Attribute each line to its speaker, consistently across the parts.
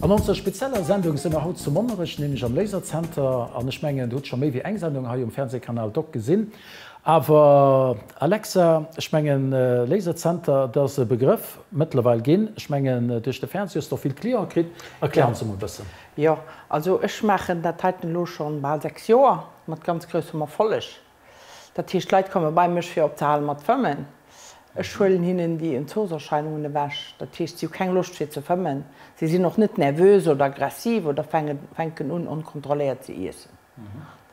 Speaker 1: An onser spezieller Sendung si mer haut zu Monnerech, nämlech am Laserzenter. An ech mengen, der hutt scho méi wéi eng Sendung hei um Fernsehkanal Doc gesinn. Awer Alexa, ech mengen, Laserzenter, dat ass e Begrëff mëttlerweil ginn. Ech mengen, duerch de Fernseh hues de och vill Cliente kritt. Erklär ons emol e bëssen.
Speaker 2: Jo, also ech maachen dat heiten elo schonn bal 6 Joer mat ganz groussem Erfolleg. Dat heescht, d'Leit komme bei mech fir opzehale mat fëmmen. Ech huelen hinnen déi Entzugserscheinungen ewech. Dat heescht, si hu keng Loscht fir ze fëmmen. Si sinn och net nervös oder aggressiv oder fänken un onkontrolléiert ze iessen.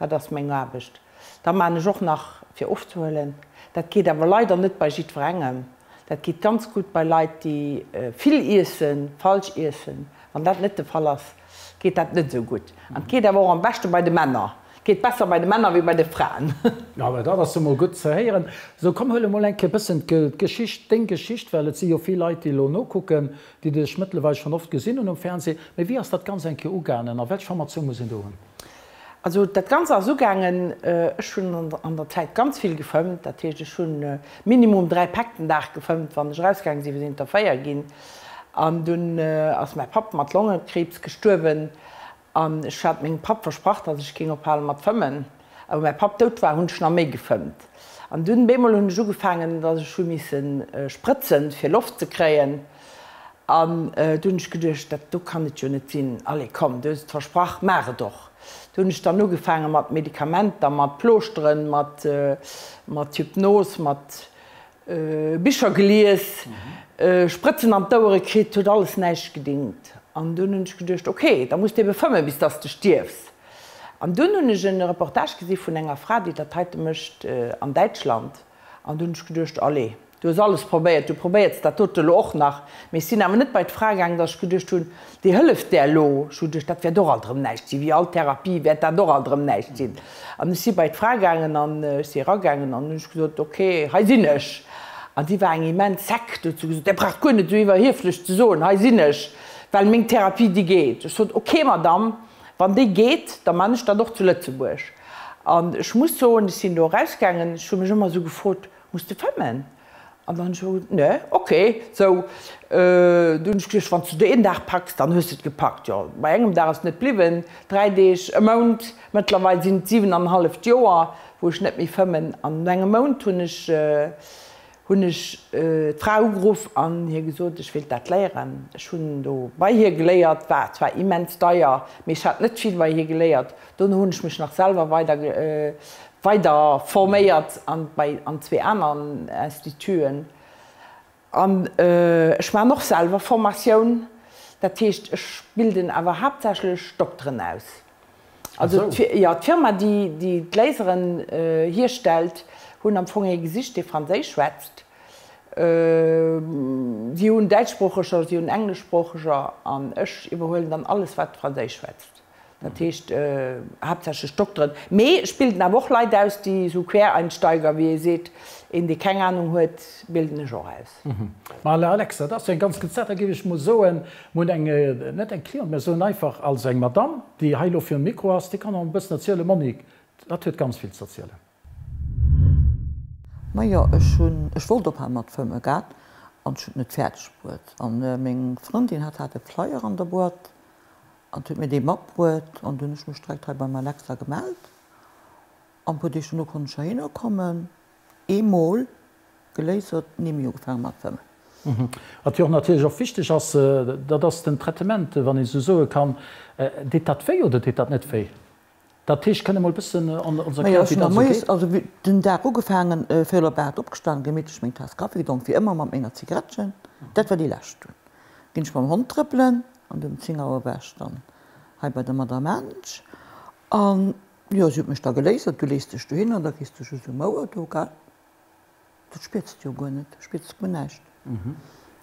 Speaker 2: Dat ass meng Aarbecht. Da maan ech och nach fir ofzehuelen. Dat geet awer leider net bei jiddwerengem. Dat geet ganz gutt bei Leit, déi vill iessen, falsch iessen. Wann dat net de Fall ass, geet dat net esou gutt. An et geet awer och am beschte bei de Männer. Et geet besser bei de Männer wéi bei de Fraen.
Speaker 1: Jo, mä dat ass emol gutt ze héieren. Sou, komm, huel emol eng Kéier e bëssen d'Geschicht, deng Geschicht, well et si jo vill Leit, déi elo nokucken, déi dech mëttlerweil schonn oft gesinn hunn um Fernseh. Mä wéi ass dat Ganzt eng Kéier ugaangen a welch Formatioun muss een do hunn?
Speaker 2: Also dat Ganzt ass ugaangen, ech hunn an der Zäit ganz vill gefëmmt, dat heescht ech hunn minimum 3 Päck den Dag gefëmmt, wann ech erausgaange sinn, sinn et der 4 ginn. An dunn ass mäi Papp mat Longekriibs gestuerwen an ech hat mengem Papp versprach, datt ech géing ophale mat fëmmen. A wou mäi Papp dout war, hunn ech nach méi gefëmmt. An dunn bemol hunn ech ugefaangen, datt ech hu misse sprëtzen, fir Loft ze kréien. An du hunn ech geduecht, dat do kann et jo net sinn, allez komm, du hues et versprach, maach et och. Du hunn ech dann ugefaange mat Medikamenter, mat Plooschteren, mat mat Hypnos, mat Bicher gelies, Sprëtzen an d'Ouere kritt, huet alles näischt gedingt. An dunn hunn ech geduecht, ok, da muss de ebe fëmmen, bis dass de stierfs. An dunn hunn ech e Reportage gesi vun enger Fra, déi dat heite mécht an Däitschland. An du hunn ech geduecht, allez, du hues alles probéiert, du probéierts dat dote elo och nach. Mee ech sinn awer net bei d'Fra gaangen, datt ech geduecht hunn, déi hëlleft där elo. Ech hu geduecht, dat wäert och alt erëm näischt sinn, wéi all Therapie wäert dat och alt erëm näischt sinn. An ech si bei d'Fra gaangen an ech si eragaangen an hunn ech gesot, ok, hei sinn ech. An si war eng immens sec, du huet se gesot, Dir braucht guer net esou iwwerhieflech ze soen, hei sinn ech, well meng Therapie, déi geet. Ech sot, ok, Madamm, wann déi geet, da man ech dat och zu Lëtzebuerg. An ech muss soen, ech sinn do erausgaangen, ech hu mech ëmmer esou gefrot, Muss de fëmmen? An dann hunn ech gesot, Nee, ok. Sou, du hunn ech geduecht, wann s du de een Dag packs, dann hues de et gepackt. Jo, bei engem Dag ass et net bliwwen, 3 Deeg, e Mount, mëttlerweil sinn et 7 an e halleft Joer, wou ech net méi fëmmen. An no engem Mount hunn ech hunn ech d'Fra ugeruff an hir gesot, ech wéilt dat léieren. Ech hunn do bei hir geléiert, war zwar immens deier, mee ech hat net vill bei hir geléiert. Dono hunn ech mech nach selwer weider weider forméiert an bei an zwee aneren Instituten. An ech maachen och selwer Formatioun, dat heescht ech bilden awer haaptsächlech Dokteren aus. Also jo, d'Firma déi déi d'Laseren hierstellt, hunn am Fong ee gesicht dee Franséisch schwätzt. Si hunn däitschsproocheger, si hunn engleschsproocheger an ech iwwerhuelen dann alles wat Franséisch schwätzt. Dat heescht haaptsächlech Dokteren. Mee ech bilden awer och Leit aus, déi esou Quereinsteiger, wéi ee seet, een dee keng Anung huet, bilden ech och aus.
Speaker 1: Ma Alexa, dat ass jo eng ganz gutt Saach. Da géif ech mol soen, mir hunn eng, net eng Cliente, mä soen einfach als eng Madamm, déi hei elo virum Mikro ass, déi kann och e bëssen erzielen. Monique, dat huet ganz vill ze erzielen.
Speaker 3: Majo, ech hunn, ech wollt ophalen mat fëmmen, gell, an ech hunn et net fäerdeg bruet. An meng Frëndin, hat hat e Flyer an der Boîte an huet mir dee matbruet an du hunn ech mech direkt hei beim Alexa gemellt. An e puer Deeg dono konnt ech heihinner kommen. Eemol geléisert, ni méi ugefaange mat fëmmen.
Speaker 1: Wat jo och natierlech och wichteg ass, dat ass den Traitement, wann een esou soe kann. Deet dat wéi oder deet dat net wéi? Dat heescht, kënne mol e bëssen ons
Speaker 3: erklären, wéi dat esou geet? Also wéi den Dag ugefaangen, véierel op 8 opgestan, gemittlech meng Taass Kaffi gedronk, wéi ëmmer mat menger Zigarettchen. Dat war déi lescht. Dunn ginn ech mam Hond trëppelen an um 10 Auer war ech dann hei bei der Madame Aensch. An jo, si huet mech da geléisert, du lees dech dohin an da kriss de just um Ouer do, gell. Dat spiers de jo guer net, spiers guer näischt.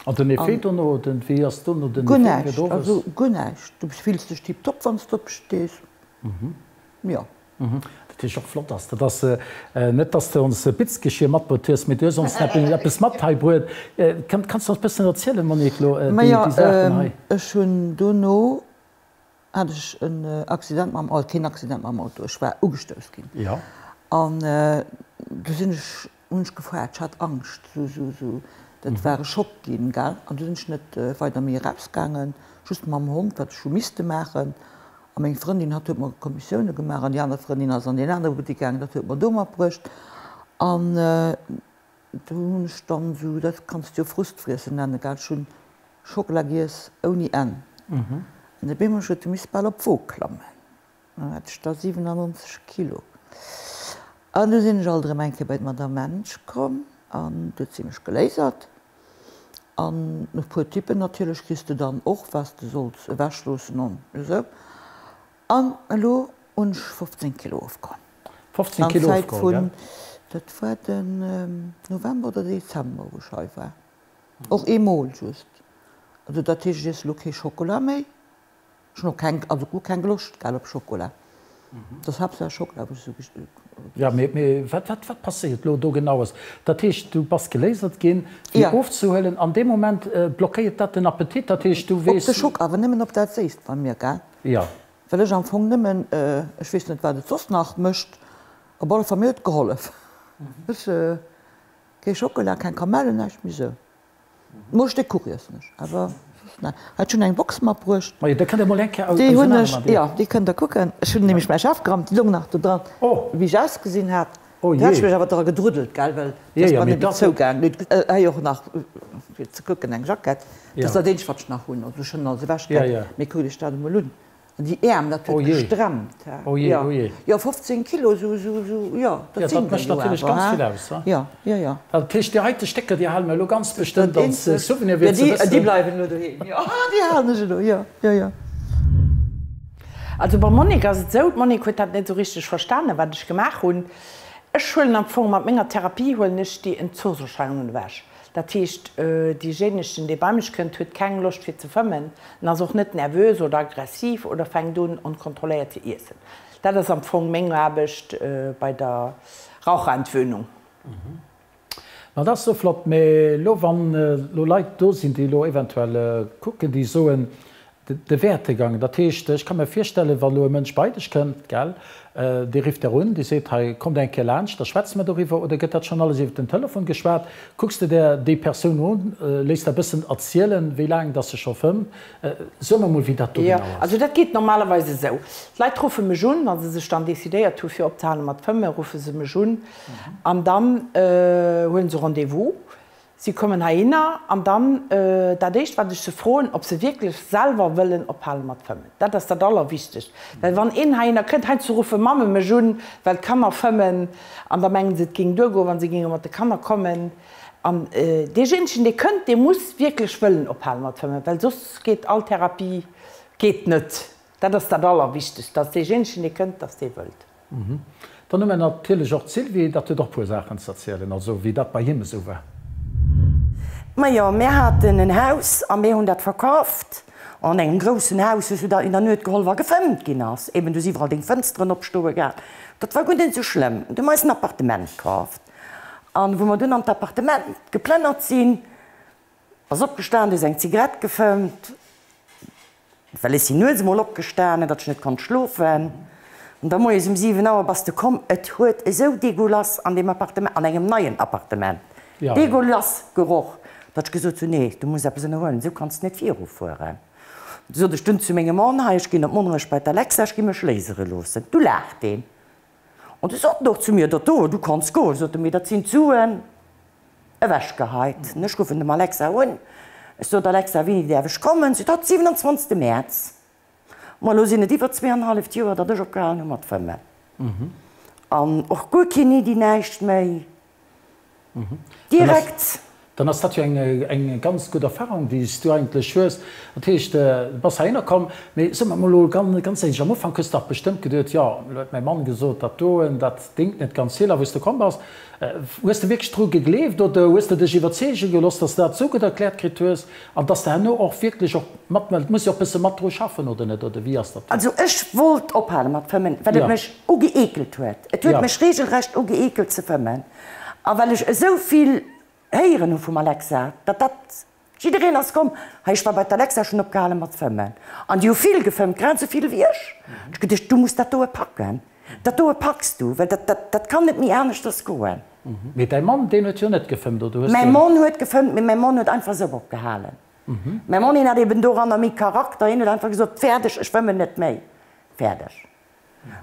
Speaker 1: An den Effet dono, den, wéi ass dono den Effet,
Speaker 3: Guer näischt, also guer näischt. Du fills dech tiptop, wann s de opstees, jo.
Speaker 1: Dat heescht och flott ass, dat ass net, dass de ons Bitzgeschier matbruet hues, mee du hues ons eppes mat hei bruet. Kanns de ons bëssen erzielen, Monique, elo déi Saachen hei?
Speaker 3: Majo, ech hunn dono hat ech en Accident mam Auto, keen Accident mam Auto, ech war ugestouss ginn. An du sinn ech. Hunn ech gefaart, ech hat Angscht, sou, sou, sou, dat war e Schock ginn, gell. An du sinn ech net weider méi erausgaangen, just mam Hond, wat ech hu misste maachen. A meng Frëndin, hatt huet mer Kommissioune gemaach an déi aner Frëndin ass an deen anere Buttek gaangen, dat huet mer do matbruecht. An do hunn ech dann esou, dat kanns de jo Frustfriessen nennen, gell, ech hunn Schockela giess ouni Enn. An op eemol huet e misse bal op d'Wo klammen. Dann hat ech da 97 Kilo. An du sinn ech alt erëm eng Kéier bei d'Madame Mensch komm an du huet si mech geléisert. An e puer Typen natierlech kriss de dann och, wat s de solls ewechloossen an esou. An elo hunn ech 15 Kilo ofgeholl.
Speaker 1: 15 Kilo ofgeholl, gell?
Speaker 3: Dat war den November oder Dezember, wou ech hei war. Och eemol just. Also dat heescht, ech iesse elo kee Schokola méi. Ech hun och keng, also guer keng Loscht gell op Schokola. Et ass haaptsächlech Schokola wou ech esou
Speaker 1: gest. Jo, mee, mee wat, wat, wat passéiert elo do genau? Ass dat heescht, du bass gelasert ginn fir
Speaker 3: Ja.
Speaker 1: ofzehuelen, an deem Moment blockéiert dat den Appetit, dat heescht du
Speaker 3: Op
Speaker 1: weess.
Speaker 3: de Schock, awer nëmmen op dat Séisst bei mir, gell?
Speaker 1: Jo.
Speaker 3: Well ech am Fong nëmmen, ech weess net wat et soss nach mécht, op alle Fall mir huet gehollef. Ech, kee Schokola, keng Kamellen, näischt méi esou. Mol e Stéck Kuch iessen ech, awer soss näischt. Hei, ech hunn eng Box matbruecht.
Speaker 1: Majo, da kënnt der mol eng Kéier
Speaker 3: Déi hunn ech, jo, déi kënnt der kucken. Ech hunn nämlech mäi Chef gerammt, déi loung nach do dran, wéi ech ausgesinn hat.
Speaker 1: Oh
Speaker 3: Do hat ech
Speaker 1: jee.
Speaker 3: mech awer dra gedruddelt, gell, well et ass
Speaker 1: Jo, jo,
Speaker 3: mer
Speaker 1: mee
Speaker 3: net méi
Speaker 1: dat.
Speaker 3: zougaang. Hei och nach, fir ze kucken, eng Jackett. Dat ass dat eenzegt, wat ech nach hunn. Also ech hunn alles ewechgehäit. Mee kuckt iech dat emol un. An déi Äerm, dat huet gesträmpt, he.
Speaker 1: Oh jee, oh jee.
Speaker 3: Jo, 15 Kilo, sou, sou, sou, jo, dat sinn
Speaker 1: der jo awer, he.
Speaker 3: Jo, jo, jo.
Speaker 1: Dat heescht, déi heite Stécker, déi hale mer elo ganz bestëmmt als Souvenir, fir ze wëssen.
Speaker 3: Déi bleiwen elo doheem, jo, déi halen ech elo, jo, jo, jo.
Speaker 2: Also beim Monique ass et esou, d'Monique huet dat net esou richteg verstanen, wat ech gemaach hunn. Ech huelen am Fong, mat menger Therapie huelen ech déi Entzugserscheinungen ewech. Dat heescht, deejéinegen, dee bei mech kënnt, huet keng Loscht fir ze fëmmen, en ass och net nervös oder aggressiv oder fänkt un, onkontrolléiert ze iessen. Dat ass am Fong meng Aarbecht bei der Raucherentwöhnung.
Speaker 1: Ma dat ass sou flott. Mee elo, wann elo Leit do sinn, déi elo eventuell kucken, déi soen, De Wertegang, dat heescht, ech ka mir virstellen, wa lo e Mënsch bei dech kënnt, gell, dee rifft der un, dee seet, hei, kommt eng Kéier laanscht, da schwätze mer doriwwer, oder gëtt dat schonn alles iwwer den Telefon geschwat? Kucks de der déi Persoun un, léiss der e bëssen erzielen, wéi laang dass se scho fëmmt? So mer mol, wéi dat do
Speaker 2: Jo,
Speaker 1: genau ass.
Speaker 2: also dat geet normalerweis esou, D'Leit ruffe mech un, wa se sech dann decidéiert hu fir opzehale mat fëmmen, ruffe se mech un an dann huele se Rendez-vous. Si kommen heihinner an dann dat éischt wat ech se froen, ob se wierklech selwer wëllen ophale mat fëmmen. Dat ass dat allerwichtegst, well wann een heihinner kënnt, heiansdo ruffe Mamme mech un, well d'Kanner fëmmen an da mengen se et géing duergoen, wa se géinge mat de Kanner kommen. An deejéinegen dee kënnt, dee muss wierklech wëllen ophale mat fëmmen, well soss geet all Therapie geet net. Dat ass dat allerwichtegst, dass deejéinegen dee kënnt, dass dee wëllt.
Speaker 1: Dann hu mer natierlech och d'Sylvie, dat huet och e puer Saachen ze erzielen, also wéi dat bei him esou war.
Speaker 4: Majo, mir haten en Haus a mir hunn dat verkaaft. An engem groussen Haus hues du der in der Nuet geholl, wa gefëmmt ginn ass. Eben, du hues iwwerall deng Fënsteren opstoe gehat. Dat war guer net esou schlëmm. Du hu mer eis en Appartement kaaft. An wou mer dunn an d'Appartement geplënnert sinn, Ass opgestan, hues eng Zigarett gefëmmt, well ech sinn nuets emol opgestanen, datt ech net konnt schlofen. An da moies um 7 Auer bass de komm, et huet esou degueulass an deem Appartement, an engem neien Appartement, degueulass geroch, datt ech gesot hunn, nee, du muss eppes ënnerhuelen, esou kanns de net virufueren. Du sot ech dunn zu mengem Mann, hei, ech ginn op Monnerech bei d'Alexa, ech gi mech lasere loossen. Du laacht deen. An du sot en och zu mir, dat do, du kanns goen, sot e, mee dat sinn d'Suen. Ewech geheit. Ech ruffen dem Alexa un. Ech sot, Alexa, wéini däerf ech kommen? Seet hatt, 27. Mäerz. Ma elo sinn et iwwer zweeanenhalleft Joer, datt ech opgehalen hu mat fëmmen. An och guer keen Iddi, näischt méi. Direkt.
Speaker 1: Dann ass dat jo eng ganz gutt Erfahrung, déi s du eigentlech hues. Dat heescht, du bass heihinner komm. Mee soe mer emol elo ganz éierlech, am Ufank hues de dach bestëmmt geduet, jo, elo huet mäi Mann gesot, dat doen, dat déngt net ganz vill. A wou s de komm bass, Hues de wierklech dru gegleeft oder hues de dech iwwerzeege gelooss, dass de dat esou gutt erkläert kritt hues an dass de herno och wierklech och mat, well et muss jo och e bësse mat dru schaffen, oder net, oder wéi ass dat do?
Speaker 4: Also ech wollt ophale mat fëmmen, well et mech ugeekelt huet. Et huet mech regelrecht ugeekelt ze fëmmen. A well ech esou vill héieren hu vum Alexa, datt dat Jiddereen ass komm. Hei, ech war bei d'Alexa, ech hunn opgehale mat fëmmen. An déi hu vill gefëmmt, grad esou vill wéi ech. Ech geduecht, du muss dat doe packen. Dat doe packs du, well dat, dat, dat kann net méi aneschters goen.
Speaker 1: Mee däi Mann, deen huet jo net gefëmmt, oder hues
Speaker 4: Mäi Mann huet gefëmmt, mee mäi Mann huet einfach esou opgehalen. Mäi Mann, hien hat eben doranner méi Charakter, hien huet einfach gesot, Fäerdeg, ech fëmmen net méi, fäerdeg.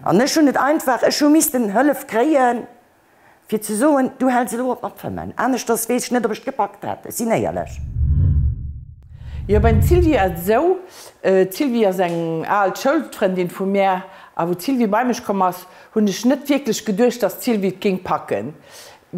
Speaker 4: An ech hunn et einfach, ech hu missten Hëllef kréien, fir ze soen, du häls elo op mat fëmmen, aneschters weess ech net, ob ech et gepackt hätt, ech sinn éierlech.
Speaker 2: Jo, beim Sylvie ass et esou, d'Sylvie ass eng al Schoulfrëndin vu mär, a wou d'Sylvie bei mech komm ass, hunn ech net wierklech geduecht, dass d'Sylvie et géing packen,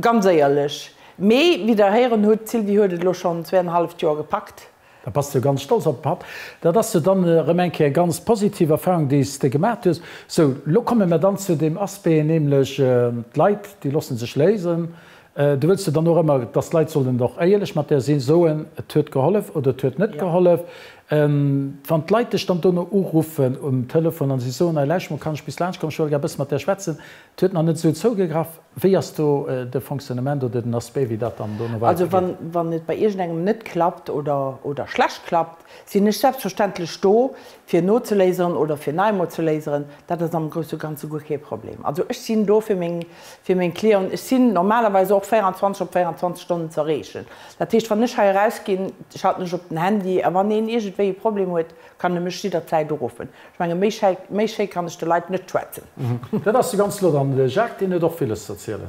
Speaker 2: ganz éierlech. Mee wéi der héieren hutt, d'Sylvie huet et elo schonn zwéienhalleft Joer gepackt.
Speaker 1: Da bass de jo ganz stolz op de Papp. Dat ass jo dann erëm eng Kéier eng ganz positiv Erfahrung, déi s de gemaat hues. Sou, lo komme mer dann zu deem Aspect, nämlech d'Leit, déi loosse sech léisen. Du wëlls jo dann och ëmmer, dass d'Leit sollen och éierlech mat där sinn, soen, et huet gehollef oder et huet net gehollef. Wann d'Leit dech dann dono uruffen um Telefon an si soen, hei lauscht mol, kann ech bis laanscht kommen, ech wëll gär e bësse mat där schwätzen, et huet nach net esou zougegraff. Wéi ass do de Fonctionnement oder den Aspect, wéi dat dann dono
Speaker 2: weidergeet? Also wann et bei iergendengem net klappt oder oder schlecht klappt, sinn ech selbstverständlech do, fir nozeléiseren oder fir nei emol ze léiseren. Dat ass am grousse Ganze guer kee Problem. Also ech sinn do fir meng fir meng Clienten. Ech sinn normalerweis och 24 op 24 Stonnen ze erreechen. Dat heescht, wann ech hei erausginn, schalten ech op den Handy a wann een iergendwéi e Problem huet, kann e mech jidderzäit uruffen. Ech menge méi schéi, méi schéi kann ech de Leit net schwätzen.
Speaker 1: Dat ass jo ganz flott. An de Jacques, deen huet och villes ze erzielen.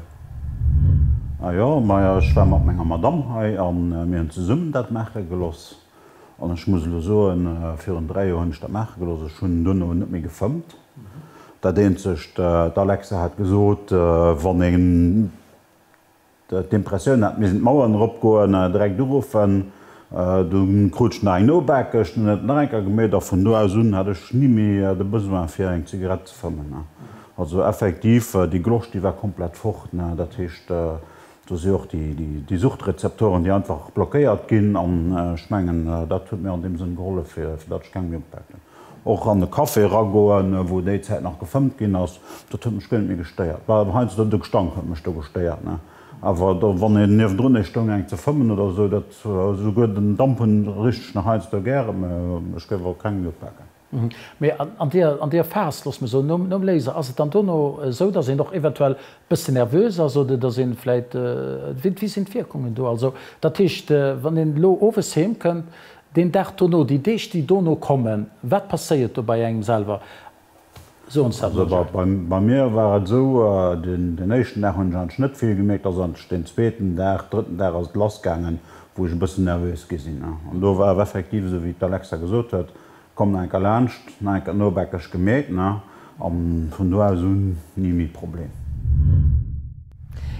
Speaker 5: Ah jo, maja ech war mat menger Madame hei an mir hunn zesummen dat maache geloss. An ech muss elo soen, virun 3 Joer hunn ech dat maache geloss, ech hunn duerno net méi gefëmmt. Dat eenzegt, d'Alexa hat gesot, wann een D'Impressioun hat missen d'Mauern eropgoen, direkt uruffen. Dunn krut ech nach eng nobakeg, dunn huet et nach eng Kéier gemeet a vun do aus un hat ech ni méi de Besoin fir eng Zigarett ze fëmmen. Also effektiv, déi Gloscht déi war komplett fort. Dat heescht, do si och déi Suchtrezeptoren déi einfach blockéiert ginn an ech mengen dat huet mir an deem Sënn gehollef fir datt ech keng méi ugepak hunn. Och an e Café eragoen, wou déi Zäit nach gefëmmt ginn ass, dat huet mech guer net méi gestéiert. Bah, heiansdo de Gestank huet mech do gestéiert, ne. Awer da wann een niewendrun ee stoung eng ze fëmmen oder esou, dat, esouguer den Damp hunn richt ech nach heiansdo gären, mä ech géif och keng méi upaken.
Speaker 1: Mee an deer, an deer Phas, looss mer soen, nom, nom Laser, ass et dann dono esou, datt een och eventuell e bëssen nervös ass oder datt een vläit, wéi, wéi sinn d'Wierkungen do? Also dat heescht, wann een elo owes heem kënnt, Deen Dag dono, déi Deeg, déi dono kommen, wat passéiert do bei engem selwer? So ons dat
Speaker 5: mol,
Speaker 1: Jacques.
Speaker 5: Bei mir war et esou, den éischten Dag hunn ech eigentlech net vill gemierkt, ass eigentlech deen zweeten Dag, drëtten Dag ass et lass gaangen, wou ech e bëssen nervös gi sinn. An do war effektiv esou wéi d'Alexa gesot huet, komm nach eng Kéier laanscht, nach eng Kéier d'Nobäckesch gemeet, ne, an vun do aus un ni méi Problem.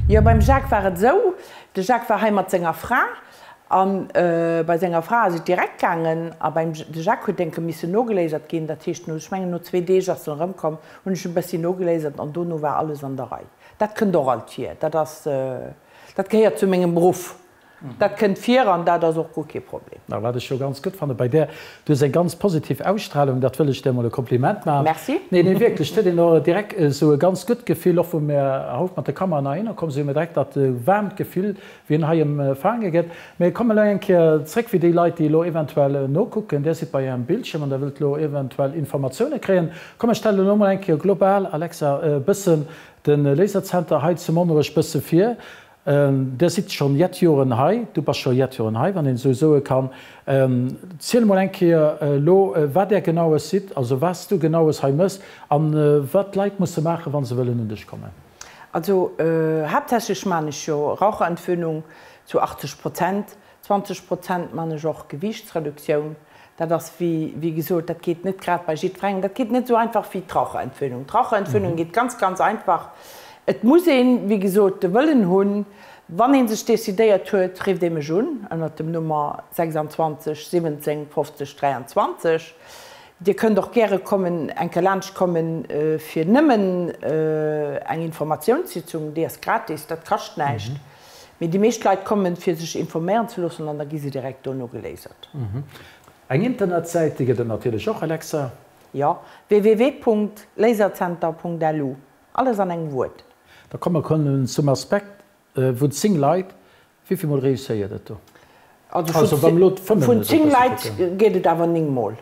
Speaker 2: Jo, beim Jacques war et esou, de Jacques war hei mat senger Fra A bei senger Fra ass et direkt gaangen a beim de Jacques huet enke missen nogeléisert ginn. Dat heescht no, ech mengen no zwee Deeg ass en erëmkomm, hunn ech e bëssi nogeléisert an dono war alles an der Rei. Dat kënnt och alt vir, dat ass, dat gehéiert zu mengem Beruff. Dat kënnt vir an dat ass och guer kee Problem.
Speaker 1: A wat ech jo ganz gutt fanne bei där, du hues eng ganz positiv Ausstrahlung, dat wëll ech där mol e Kompliment maachen.
Speaker 2: Merci.
Speaker 1: Nee, nee, wierklech, et huet een och direkt esou e ganz gutt Gefill, och wou mir haut mat de Kameraen heihinner komm sinn, hu mir direkt dat waarmt Gefill, Wien hei emfaange gëtt. Mee kommen elo eng Kéier zréck fir déi Leit, déi elo eventuell nokucken. Där sidd bei Ärem Bildschierm an der wëllt elo eventuell Informatioune kréien. Komm, ech stellen elo mol eng Kéier global, Alexa, e bëssen de Lasercenter hei zu Monnerech bësse vir. Där sidd schonn jett Joren hei, du bass scho jett Joren hei, wann een esou soe kann. Ziel mol eng Kéier elo, wat Där genaues sidd, also wat s du genaues hei mëss an wat d'Leit musse maachen, wa se wëllen un dech kommen.
Speaker 2: Also haaptsächlech man ech jo Raucherentwöhnung zu 80 Prozent, 20 Prozent man ech och Gewiichtsreduktioun. Dat ass wéi wéi gesot, dat geet net grad bei jiddwerengem, dat geet net esou einfach wéi d'Raucherentwöhnung. D'Raucherentwöhnung geet ganz ganz einfach. Et muss een wéi gesot de Wëllen hunn. Wann ee sech decidéiert huet, rifft ee mech un ënnert dem Nummer 26 17 50 23. Dir kënnt och gäre kommen, eng Kéier laanscht kommen, fir nëmmen eng Informatiounssitzung, déi ass gratis, dat kascht näischt. Mee déi meescht Leit kommen, fir sech informéieren ze loossen, an da gi se direkt dono gelasert.
Speaker 1: Eng Internetsäit, déi gëtt et natierlech och, Alexa.
Speaker 2: Jo, www.lasercenter.lu, alles an engem Wuert.
Speaker 1: Da komme mer zum Aspekt vun 10 Leit, Wéivill mol réusséiert et do?
Speaker 2: Also vun 10 Leit geet et awer 9 mol,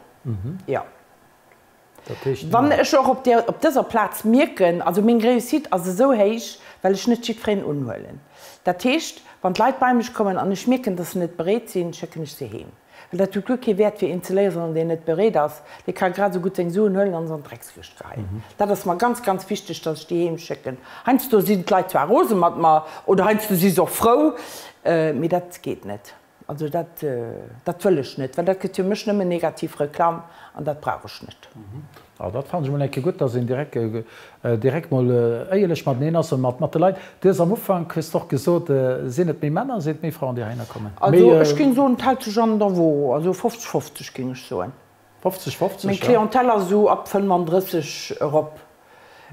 Speaker 2: jo. Wann ech och op dëser Plaz mierken, also meng Réussite ass esou héich, Well ech net jiddwereen unhuelen. Dat heescht, wann d'Leit bei mech kommen an ech mierken, dass se net bereet sinn, schécken ech se heem. Well dat huet guer kee Wäert fir een ze léieren, deen net bereet ass. Dee ka grad esou gutt seng Suen huelen an se an d'Dreckskëscht geheien. Dat ass mer ganz, ganz wichteg, dass ech déi heem schécken. Heiansdo sinn d'Leit zwar rose mat mer oder heiansdo si se och frou, mee dat geet net. Also dat, dat wëll ech net, well dat gëtt fir mech nëmmen negativ Reklamm an dat brauch ech net.
Speaker 1: Oh, dat fannen ech mol eng Kéier gutt, dass een direkt, direkt mol éierlech mateneen ass an mat de Leit. Du hues am Ufank, hues de och gesot, sinn et méi Männer, sinn et méi Fraen, déi heihinner kommen?
Speaker 2: Also ech géing soen, et hält sech an der Wo, also 50, 50 géing ech soen.
Speaker 1: 50, 50,
Speaker 2: Meng
Speaker 1: ja.
Speaker 2: Clientèle ass esou ab 35 erop.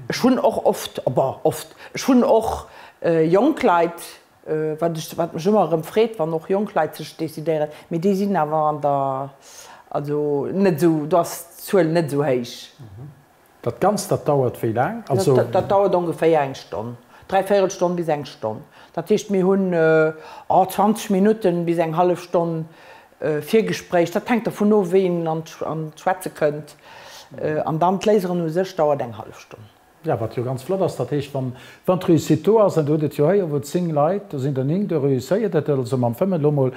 Speaker 2: Ech hunn och oft, bon oft, ech hunn och jonk Leit, Wat ech, wat mech ëmmer erëm freet, wann och jonk Leit sech decidéieren, mee déi sinn awer an der, also net esou, do ass d'Zuel net esou héich.
Speaker 1: Dat Ganzt, dat dauert wéi laang? Also.
Speaker 2: Dat dauert ongeféier eng Stonn, dräivéierel Stonn bis eng Stonn. Dat heescht, mir hunn, oh, 20 Minutten bis eng hallef Stonn Virgespréich. Dat hänkt dervun of, wéi een an d'Schwätze kënnt. An dann d'Léiseren u sech dauert eng hallef Stonn.
Speaker 1: Jo, wat jo ganz flott ass, dat heescht, wann, wann d'Réussite do ass, an do hutt et jo héier, wou 10 Leit, do sinn der 9, do réusséiert et, also mam Fëmmen elo mol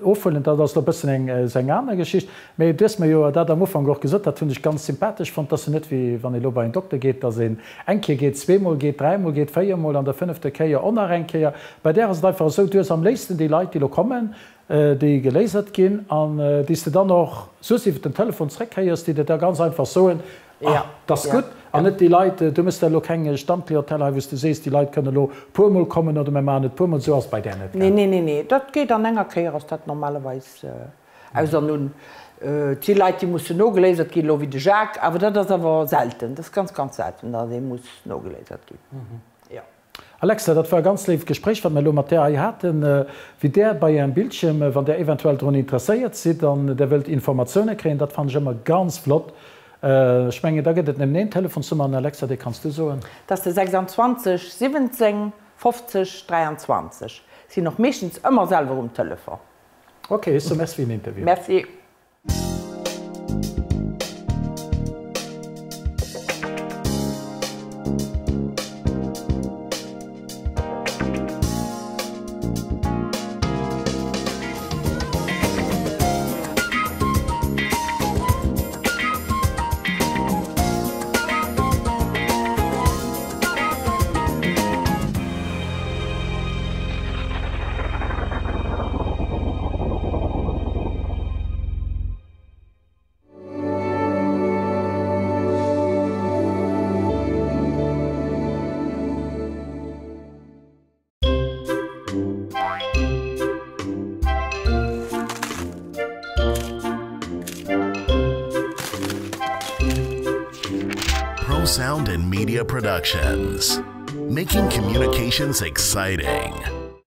Speaker 1: ofhuelen, dat ass elo e bëssen eng, eng aner Geschicht. Mä du hues mer jo dat am Ufank och gesot, dat hunn ech ganz sympathesch fonnt, dass se net wéi wann ee elo bei en Dokter geet, dass een eng Kéier geet, zweemol geet, dräimol geet, véiermol, an der fënnefter Kéier och nach eng Kéier. Bei där ass et einfach esou, du hues am léifsten déi Leit, déi elo kommen, déi gelasert ginn an déi s de dann och soss iwwer den Telefon zréckhéiers, déi der da ganz einfach soen, ah, dat ass gutt, an net déi Leit, du méchs der elo keng Stammclientèle hei, wou s de sees, déi Leit kënnen elo puermol kommen oder mir maachen et puermol, esou ass et bei där net,
Speaker 2: gell? Nee, nee, nee, dat geet an enger Kéier ass dat normalerweis aus an un. Et si Leit, déi mussen nogelasert ginn, elo wéi de Jacques, awer dat ass awer selten, dat ass ganz, ganz selten, datt ee muss nogelasert ginn, jo.
Speaker 1: Alexa, dat war e ganz léift Gespréich, wat mir elo mat där hei haten. Wéi där bei Ärem Bildschierm, wann där eventuell drun interesséiert sidd an där wëllt Informatioune kréien, dat fannen ech ëmmer ganz flott. Ech mengen, da gëtt et nëmmen een Telefonsnummer an Alexa, dee kanns du soen.
Speaker 2: Dat ass de 26 17 50 23. Sinn och meeschtens ëmmer selwer um Telefon.
Speaker 1: Ok, ech soe Merci fir den Interview.
Speaker 2: Merci.
Speaker 6: Pro Sound and Media Productions, making communications exciting.